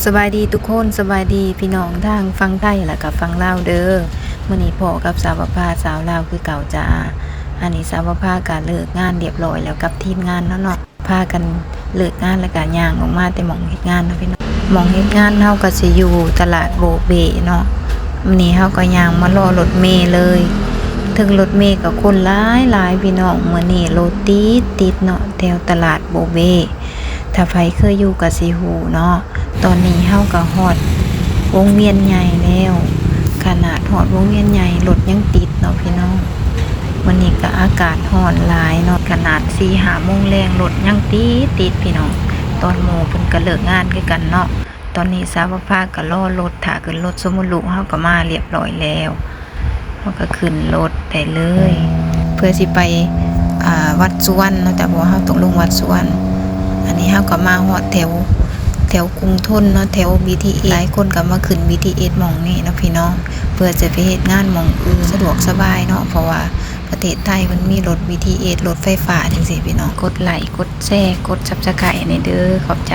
ສະບາຍດີທຸກຄົນ ສະບາຍດີພີ່ນ້ອງທາງຝັ່ງໄທ ແລະກະຝັ່ງລາວເດີ. ມື້ນີ້ພໍ້ກັບສາວປະພາ ສາວລາວຄືເກົ່າຈ້າ. ອັນນີ້ສາວປະພາກະເລີກງານລຽບຮ້ອຍແລ້ວກັບທີມງານເຮົາເນາະ. ພາກັນເລີກງານແລ້ວກະຍ່າງອອກມາແຕ່ໝ່ອງເຮັດງານເນາະພີ່ນ້ອງ. ໝ່ອງເຮັດງານເຮົາກະຊິຢູ່ຕະຫຼາດໂບເບເນາະ. ມື້ນີ້ເຮົາກະຍ່າງມາລໍລົດເມເລີຍ. ເທິງລົດເມກະຄົນຫຼາຍໆ ພີ່ນ້ອງ. ມື້ນີ້ລົດຕິດໆເນາະ ແຖວຕະຫຼາດໂບເບ. ຖ້າໃຜເຄີຍຢູ່ກະຊິຮູ້ເນາະ. ຕອນນີ້ເຮົາກະຮອດວົງວຽນໃຫຍ່ແລ້ວ. ຂະໜາດຮອດວົງວຽນໃຫຍ່ລົດຍັງຕິດເນາະພີ່ນ້ອງ. ມື້ນີ້ກະອາກາດຮ້ອນຫຼາຍເນາະ. ຂະໜາດສີ່ຫ້າໂມງແລງລົດຍັງຕິດໆ ພີ່ນ້ອງ. ຕອນໝູ່ເພິ່ນກະເລີກງານຄືກັນເນາະ. ຕອນນີ້ສາວປະພາກະລໍລົດ ຖ້າຂຶ້ນລົດຊົມມະລຸ ເຮົາກະມາລຽບຮ້ອຍແລ້ວ. ເຮົາກະຂຶ້ນລົດໄດ້ເລີຍ ເພື່ອຊິໄປ ອ່າ ວັດສຸວັນເນາະ ເພາະວ່າເຮົາຕ້ອງລົງວັດສຸວັນ. ອັນນີ້ເຮົາກະມາຮອດແຖວ ແຖວກຸງທົນເນາະ ແຖວ BTS. ຫຼາຍຄົນກະມາຂຶ້ນ BTS ໝ່ອງນີ້ເນາະພີ່ນ້ອງ ເພື່ອຈະໄປເຮັດງານໝ່ອງອື່ນ ສະດວກສະບາຍເນາະ ເພາະວ່າປະເທດໄທມັນມີລົດ BTS ລົດໄຟຟ້າຈັ່ງຊີ້ພີ່ນ້ອງ. ກົດໄລ ກົດແຊ ກົດ Subscribe ແດ່ເດີ ຂອບໃຈ.